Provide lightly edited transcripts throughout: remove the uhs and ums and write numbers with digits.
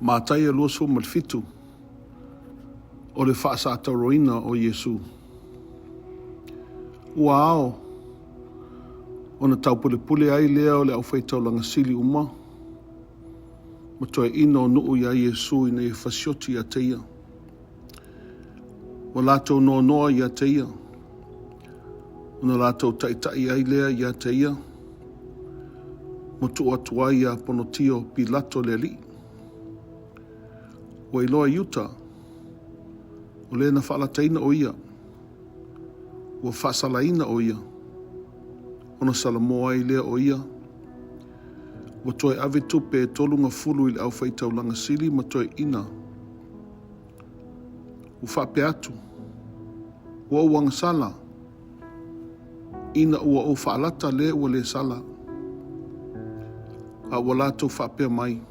Mataia 27, o le faasatauroina o Iesu. Ua ao ona taupulepule ai lea o le aufaitaulaga sili uma ma toeaina o nuu iā Iesu ina ia fasioti ia te ia. Ua latou noanoa ia te ia, ona latou taitai ai lea ia te ia, ma tuu atu ai iā Ponotio Pilato le alii. Ua iloa e Iuta, o le na faalataina o ia, ua faasalaina o ia, ona salamo ai lea o ia, ua toe ave tupe e 30 i le aufaitaulaga sili ma toeaiina. Ua faapea atu, Ua ou agasala, ina ua ou faalata le ua le sala. A ua latou faapea mai,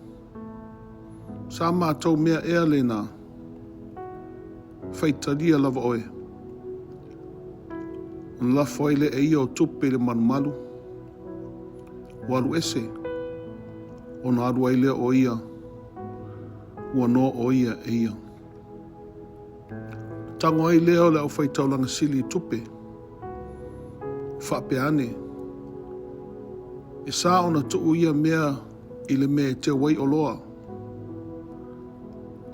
Sa matou mea ea lena? Faitalia lava oe. Ona lafo ai lea e ia o tupe i le malumalu, ua alu ese, ona alu ai lea o ia, ua noa o ia e ia. Tago ai lea o le aufaitaulaga sili i tupe, faapea ane, E sa ona tuu ia mea i le mea e teu ai oloa,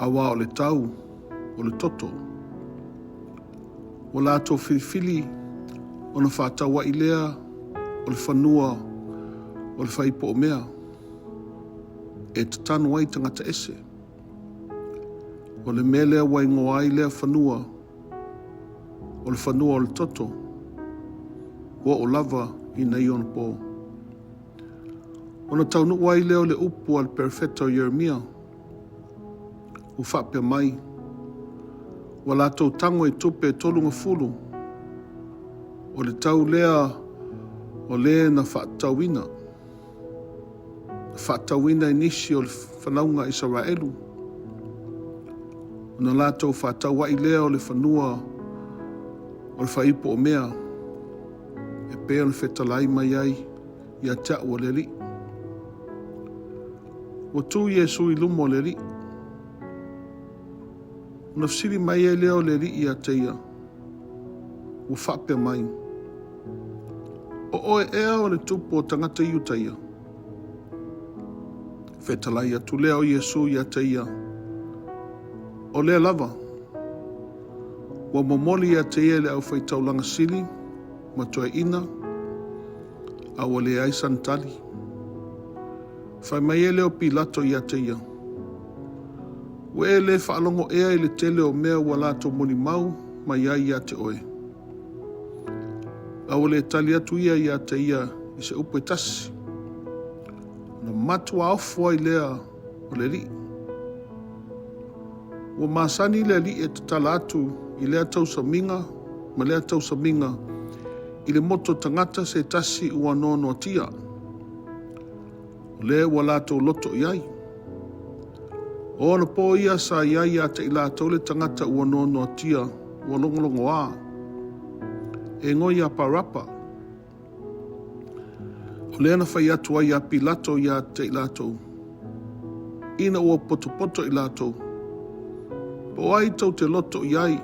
auā o le tau o le toto. Ua latou filifili ona faataua'i lea o le fanua o le faipoomea e tatanu ai tagata ese. O le mea lea ua igoa ai lea fanua o le fanua o le toto, ua oo lava i nei ona po. Ona taunuu ai lea o le upu a le perofeta o Ieremia, ua faapea mai, Ua latou tago i tupe e 30, o le tau lea o le na faatatauina, na faatauina i nisi o le fanauga a Isaraelu, ona latou faataua'i lea o le fanua o le faaipu o mea, e pei ona fetalai mai ai ia te a'u o le Alii. Ua tu Iesu i luma o le Alii. Ona fesili mai ai lea o le Alii ia te ia, ua faapea mai, O oe ea o le tupu o tagata Iutaia? Fetalai atu lea o Iesu ia te ia, O lea lava. Ua momoli ia te ia le aufaitaulaga sili ma toeaiina, a ua leai sana tali. Fai mai ai lea o Pilato ia te ia, Ua e le faalogo ea i le tele o mea ua latou molimau mai ai ia te oe? A ua le tali atu ia ia te ia i se upu e tasi, ona matua ofo ai lea o le alii. Ua masani le alii e tatala atu i lea tausamiga ma lea tausamiga i le moto tagata se tasi ua noanoatia, o le ua latou loto i ai. O ona po ia sa i ai ia te i latou le tagata ua noanoatia ua logologoā, e igoa ia Parapa. O lea na fai atu ai ia Pilato ia te i latou, ina ua potopoto i latou, Po o ai tou te loto i ai,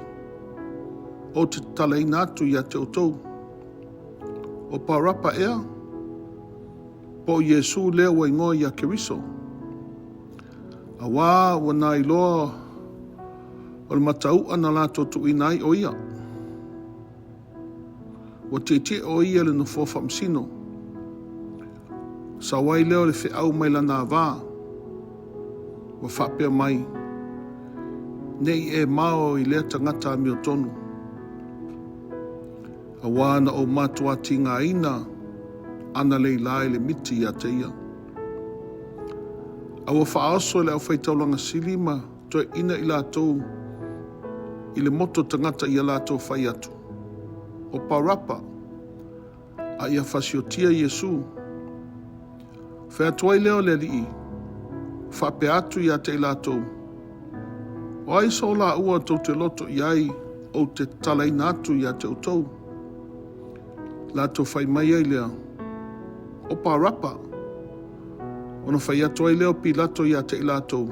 ou te tatalaina atu ia te outou? O Parapa ea? Po o Iesu lea ua igoa ia Keriso? Auā ua na iloa o le matauʻa na latou tuuina ai o ia. Ua tietie o ia i le nofoa faamasino. Sau ai lea o le feau mai lana avā, ua faapea mai, Ne i e mao i lea tagata amiotonu, auā na ou matuā tigaina ana leilā i le miti ia te ia. A ua faaoso e le aufaitaulaga sili ma toeaina i latou i le moto tagata ia latou fai atu, O Parapa, a ia fasiotia Iesu. Fai atu ai lea o le Alii, faapea atu ia te i latou, O ai so laua tou te loto i ai ou te tatalaina atu ia te outou? Latou fai mai ai lea, O Parapa. Ona fai atu ai lea o Pilato ia te i latou.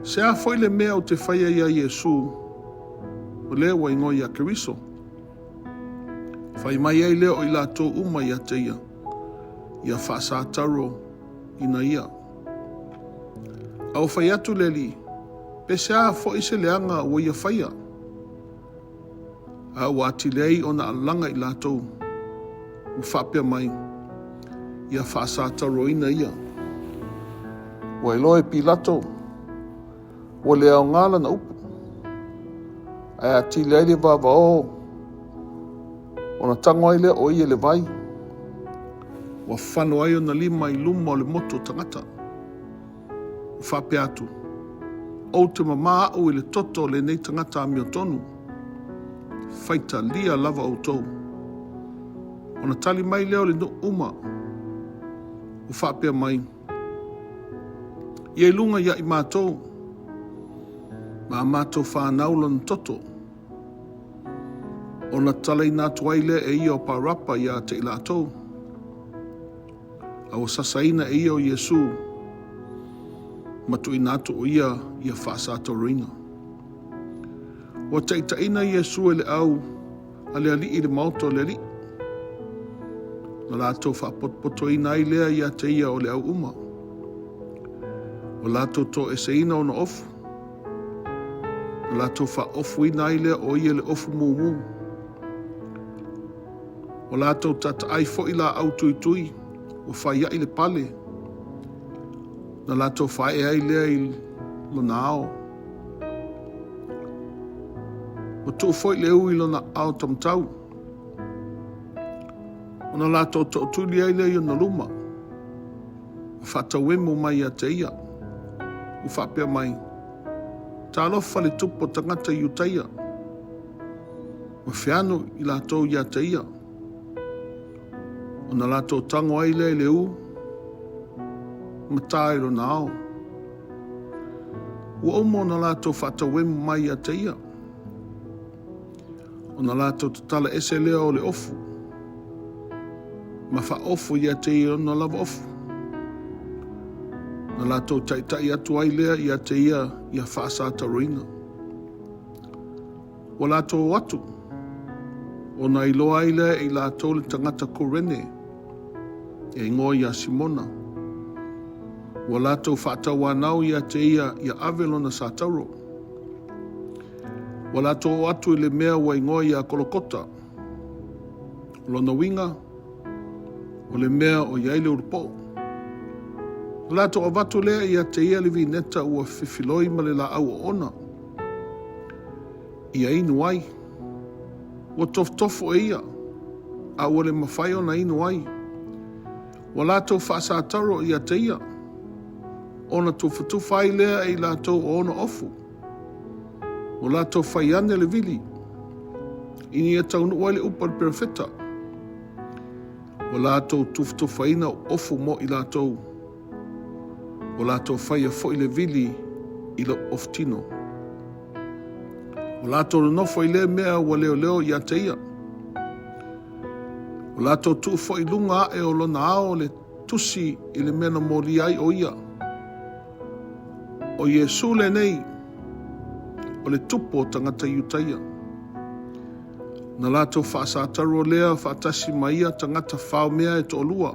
Se a foi le mea ou te faia iā Iesu, o le ua igoa ia Keriso? Fai mai ai lea o i latou uma ia te ia, ia faasataro ina ia. A ua fai atu le Alii, Pe se a foi se leaga ua ia faia? A ua atili ai ona alalaga i latou, ua faapea mai, Ia faasataroina ia. Ua iloa e Pilato, ua le aoga lana upu, ae atili ai le vavaoo ona tago ai lea o ia i le vai, ua fano ai ona lima i luma o le motu o tagata. Ua faapea atu, Ou te mamā au i le toto o lenei tagata amiotonu. Faitalia lava outou. Ona tali mai lea o le nuu uma, ua faapea mai, Ia i luga ia i matou ma a matou fanau lona toto. Ona tatalaina atu ai lea e ia o Parapa ia te i latou. A ua sasaina e ia o Iesu ma tuuina atu o ia ia faasatauroina. Ua taitaiina Iesu e le au a le alii i le maota o le alii. Na latou faapotopotoina ai lea ia te ia o le au uma. Ua latou toeseina ona ofu. Na latou faaofuina ai lea o ia i le ofu mumu. Ua latou taataai foi laau tuitui ua faiaʻi le pale, na latou faaee ai lea i lona ao. Ua tuu foi le ū i lona aao taumatau, ona latou tootuli ai lea i ona luma, ma faatauemu mai ia te ia, ua faapea mai, Talofa le tupu o tagata Iutaia! Ua feanu i latou ia te ia, ona latou tago ai lea i le ū ma ta i lona ao. Ua uma ona latou faatauemu mai ia te ia, ona latou tatala ese lea o le ofu, ma faaofu ia te ia ona lava ofu. Na latou taitai atu ai lea ia te ia ia faasataroina. Ua latou o atu, ona iloa ai lea e i latou le tagata Kurene, e igoa ia Simona. Ua latou faatauanau ia te ia ia ave lona satauro. Ua latou o atu i le mea ua igoa ia Kolokota. O lona uiga, o le mea o i ai le ulupoo. Na latou avatu lea ia te ia le vineta ua fefiloi ma le laau oona. Ia inu ai. Ua tofotofo e ia, a ua le mafai ona inu ai. Ua latou faasataro ia te ia, ona tufatufa ai lea e i latou o ona ofu. Ua latou fai ane le vili, ina ia taunuu ai le upu a le perofeta. Ua latou tufatufaina ofu mo i latou. Ua latou faia foi le vili i lou ofutino. Ua latou nonofo i lea mea ua leoleo ia te ia. Ua latou tuu foi i luga ae o lona ao le tusi i le mea na molia ai o ia. O Iesu lenei, o le Tupu o tagata Iutaia. Na latou faasataro lea faatasi ma ia tagata faomea e toalua,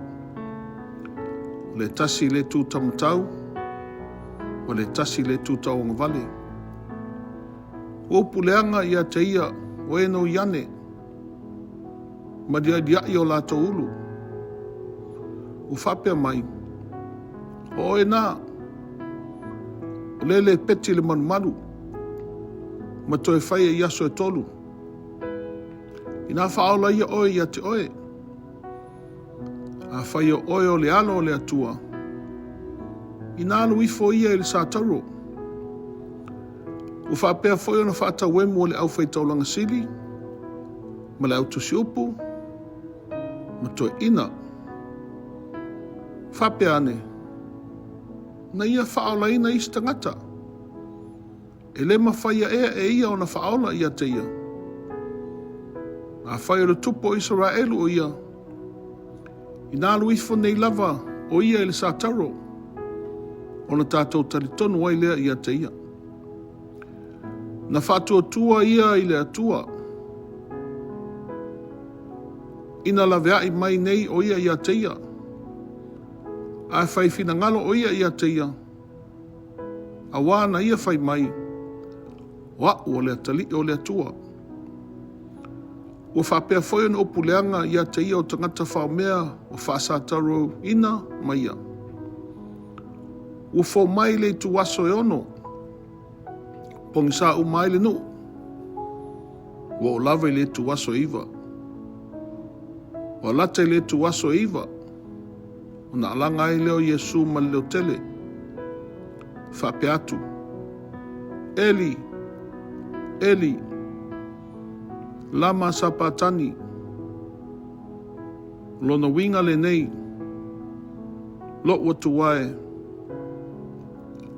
o le tasi i le itu taumatau, ma le tasi i le itu tauagavale. Ua upu leaga ia te ia o e noi ane, ma liailiai o latou ulu. Ua faapea mai, O oe na, o le lepeti le malumalu, ma toe faia i aso e tolu. Inā faaola ia oe ia te oe. Afai o oe o le Alo o le Atua, inā alu ifo ia i le satauro. Ua faapea foi ona faatauemu e le aufai-taulaga sili ma le autusiupu ma toeaiina. Faapea ane, na ia faaolaina isi tagata. E le mafai aea e ia ona faaola ia te ia. Afai o le Tupu o Isaraelu o ia, inā alu ifo nei lava o ia i le satauro, ona tatou talitonu ai lea ia te ia. Na faatuatua ia i le Atua, ina laveai mai nei o ia ia te ia, ae fai finagalo o ia ia te ia, auā na ia fai mai, O a'u o le Atalii o le Atua. Ua faapea foi ona upu leaga ia te ia o tagata faomea ua faasataroina ma ia. Ua fou mai le ituaso e ono, pogisa uma ai le nuu. Ua oo lava i le ituaso e iva. Ua lata i le ituaso e iva, ona alaga ai lea o Iesu ma le leo tele, faapea atu, Eli, Eli, lama sapatani? O lona uiga lenei, Lo'u Atua e,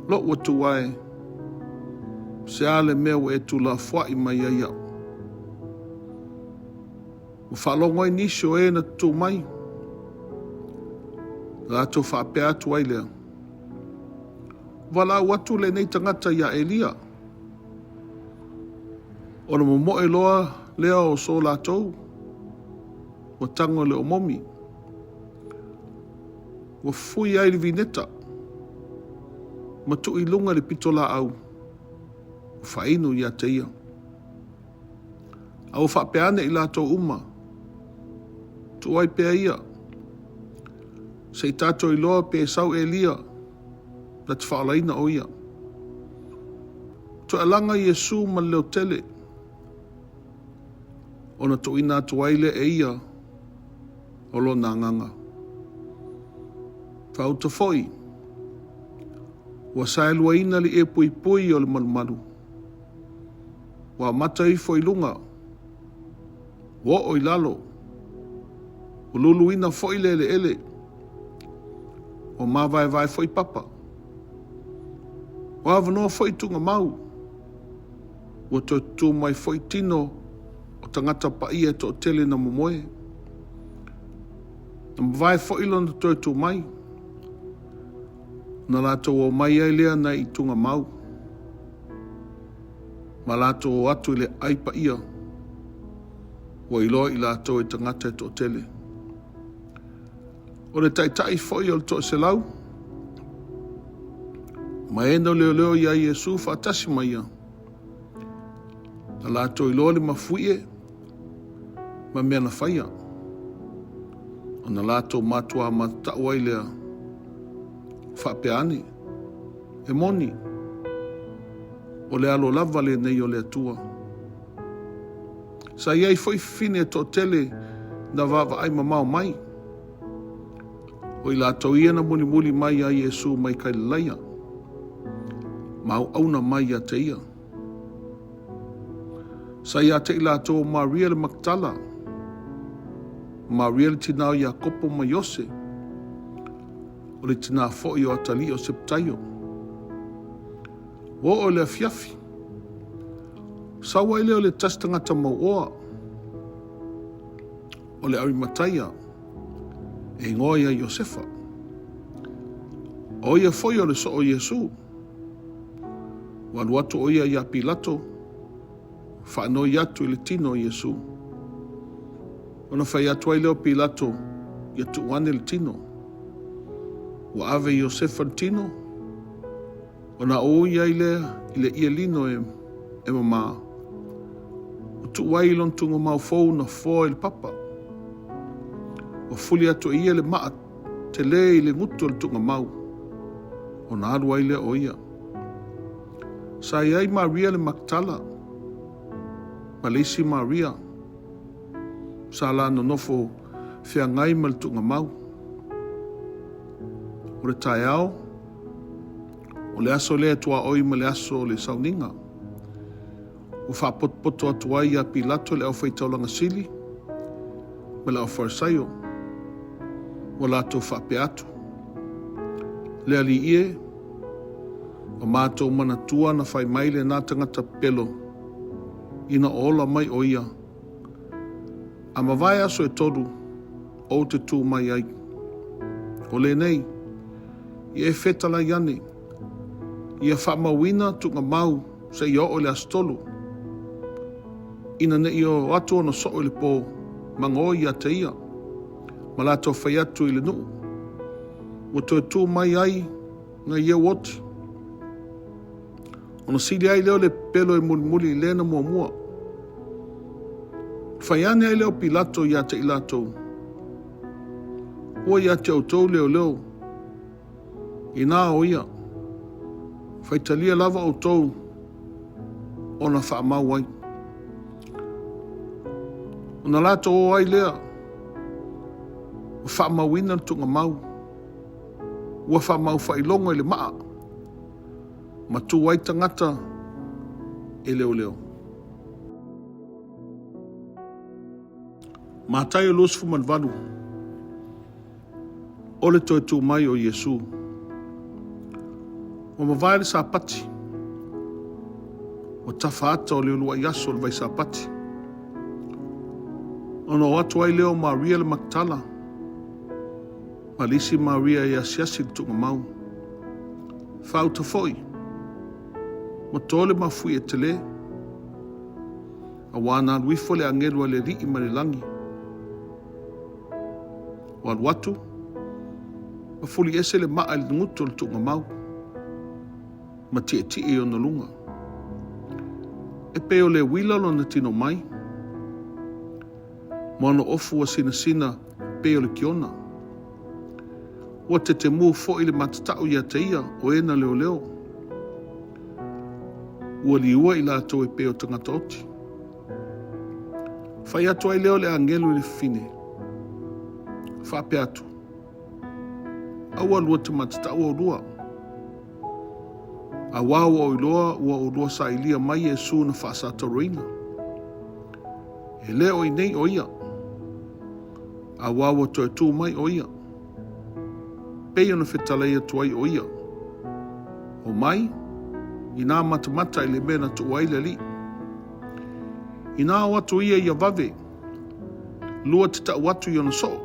Lo'u Atua e, se a le mea ua e tuulafoa'i mai ai iaʻu? Ua faalogo ai nisi o e na tutū mai, na latou faapea atu ai lea, Ua valaau atu lenei tagata iā Elia. Ona momoe loa lea o so latou, ua tago i le omomi, ua fui ai le vineta, ma tuu i luga i le pitolaau, ua faainu ia te ia. A ua faapea ane i latou uma, Tuu ai pea ia, se i tatou iloa pe sau Elia na te faaolaina o ia. Toe alaga Iesu ma le leo tele, ona tuuina atu ai lea e ia o lona agaga. Faauta foi, ua saeluaina le ie puipui o le malumalu. Ua amata ifo i luga, ua oo i lalo, ua luluina foi le eleele, ua mavaevae foi papa. Ua avanoa foi tuugamau, ua toe tutū mai foi tino o tagata paia e toatele na momoe. Na mavae foi lona toe tu mai, ona latou omai ai lea nai i tuugamau, ma latou o atu i le ai paia, ua iloa i latou e tagata e toatele. O le taitai foi o le toaselau, ma e na leoleo iā Iesu faatasi ma ia, na latou iloa le mafuie ma mea na faia, ona latou matuā matatau ai lea, faapea ane, E moni, o le alo lava lenei o le Atua. Sa i ai foi fafine e toatele na vaavaai mamao mai, o i latou ia na mulimuli mai iā Iesu mai Kailalaia, ma auauna mai ia te ia. Sa ia te i latou o Maria le Makatala, Maria le tinā o Iakopo ma Iose, o le tinā foi o atalii o Sepetaio. Ua oo i le afiafi, sau ai lea o le tasi tagata mauoa, o le Arimataia, e igoa ia Iosefa. O ia foi o le soo o Iesu. Ua alu atu o ia iā Pilato, faanoi atu i le tino o Iesu. Ona fai atu ai lea o Pilato, ia tuu ane le tino. Ua ave Iosefa le tino, ona ui ai lea i le ie lino e, e mamā. Ua tuu ai i lona tuugamau fou na foa i le papa. Ua fuli atu e ia le maa tele i le gutu o le tuugamau, ona alu ai lea o ia. Sa i ai Maria le Maktala ma le isi Maria sa la nonofo feagai ma le tuugamau. O le taeao, o le aso lea e tuaoi ma le aso o le sauniga, ua faapotopoto atu ai ia Pilato le aufaitaulaga sili ma le aufarisaio, ua latou faapea atu, Le Alii e, ua matou manatua na fai mai lena tagata pepelo ina o ola mai o ia, a mavae aso e tolu, ou te tū mai ai. O lenei, ia e fetalai ane, ia faamauina tuugamau. seia oo i le aso ina ne i o atu ona soo i le po ma gaoi ia te ia, ma latou fai atu i le nuu, ua toe tu mai ai nai e ua oti. Ona sili ai lea o le pepelo e mulimuli i le na muamua. Fai ane ai lea o Pilato ia te i latou, Ua ia te outou leoleo, inā o ia, faitalia lava outou ona faamau ai. Ona latou o ai lea, ua faamauina le tuugamau, ua faamau faailoga i le maa, ma tu ai tagata e leoleo. Mataio 28, O le toe tu mai o Iesu. Ua mavae le Sapati, ua tafa ata o le uluai aso o le vai-Sapati. Ona o atu ai lea o Maria le Makatala ma le isi Maria e asiasi i le tuugamau. Faauta foi, ua to le mafuie tele, aua na alu ifo le agelu a le Alii mai le lagi. Ua alu atu, ma fuliese le maa i le gutu o le tuugamau, ma tietie i ona luga. E pei o le uila lona tino mai, ma ona ofu ua sinasina pei o le kiona. Ua tetemu foi le matatau ia te ia o e na leoleo. Ua liua i latou e pei o tagata oti. Fai atu ai lea o le agelu i le fafine, faapea atu, Aua lua te matatau oulua, auā ua ou iloa ua oulua sailia mai Iesu na faasatauroina. E le o i nei o ia, auā ua toe tu mai o ia. Pei ona fetalai atu ai o ia, O mai, inā matamata i le mea na tuua ai le Alii. Inā o atu ia ia vave, lua te tau atu i ona soo,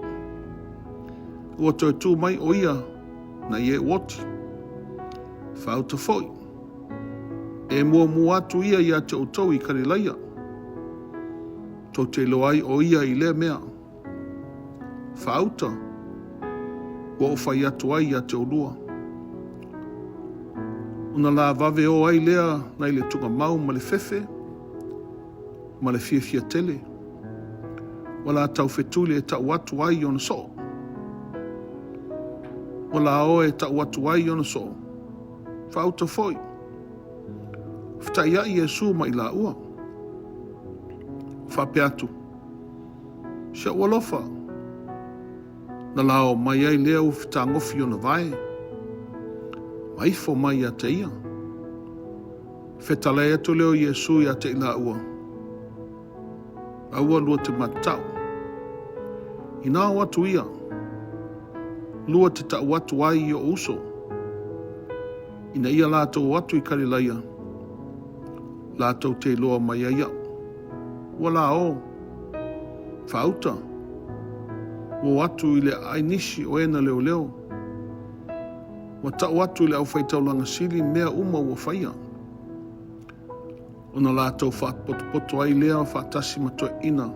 ua toe tu mai o ia na i e ua oti. Faauta foi, e muamua atu ia ia te outou i Kalilaia, tou te iloa ai o ia i lea mea. Faauta, ua ou fai atu ai ia te oulua. Ona la vave o ai lea nai le tuugamau ma le fefe ma le fiafia tele. Ua la taufetuli e tau atu ai i ona soo. Ua la o e tau atu ai i ona soo. Faauta foi, fetaiai Iesu ma i laua. Faapea atu, Si ou alofa, na la o mai ai lea ua fetagofi i ona vae, ma ifo mai ia te ia. Fetalai atu lea o Iesu ia te i laua, Aua lua te matatau. Inā o atu ia, lua te tau atu ai i o'u uso, ina ia latou o atu i Kalilaia, latou te iloa mai ai iaʻu. Ua la o, faauta, ua o atu i le aai nisi o e na leoleo. Ua tau atu i le aufaitaulaga sili mea uma ua faia. Ona latou faapotopoto ai lea faatasi ma toeaiina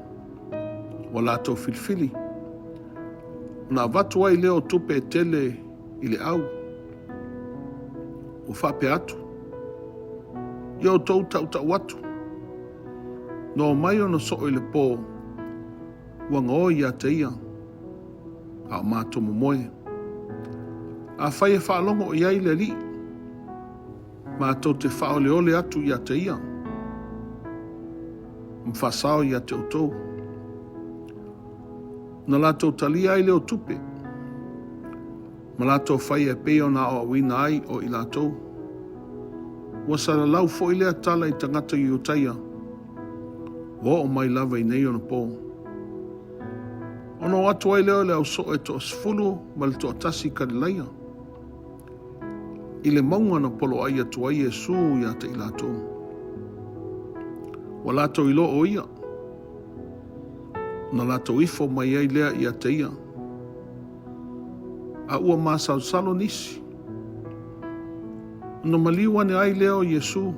ua latou filifili. Ona avatu ai lea o tupe e tele i le au. Ua faapea atu, Ia outou tautau atu, na omai ona soo i le po, ua gaoi ia te ia, a o matou momoe. Afai e faalogo i ai le Alii, matou te faaoleole atu ia te ia, ma faasao ia te outou. Ona latou talia ai lea o tupe, ma latou faia e pei ona aoaoina ai o i latou. Ua salalau foi lea tala i tagata Iutaia, ua oo mai lava i nei ona po. Ona o atu ai lea o le ausoo e toasefulu ma le toatasi i Kalilaia, i le mauga na poloai atu ai Iesu ia te i latou. Ua latou iloa o ia, ona latou ifo mai ai lea ia te ia. A ua masalosalo nisi. Ona maliu ane ai lea o Iesu.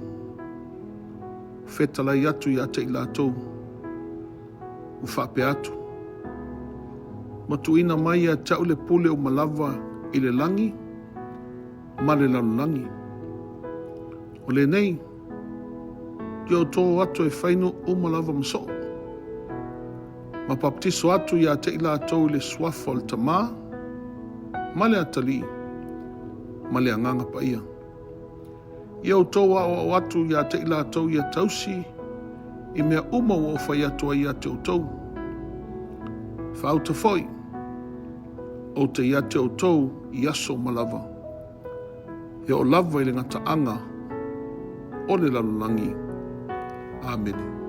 Fetalai atu ia te i latou, ua faapea atu, Ua tuuina mai ia te au le pule uma lava i le lagi ma le lalolagi. O lenei, ia outou o atu e fai nuu uma lava ma soo, ma papatiso atu ia te i latou i le suafa o le Tama ma le Atalii ma le Agaga Paia. Ia outou aoao atu ia te i latou ia tausi i mea uma ua ou fai atu ai ia te outou. Faauta foi, ou te ia te outou i aso uma lava, e oo lava i le gataaga o le lalolagi. Amene.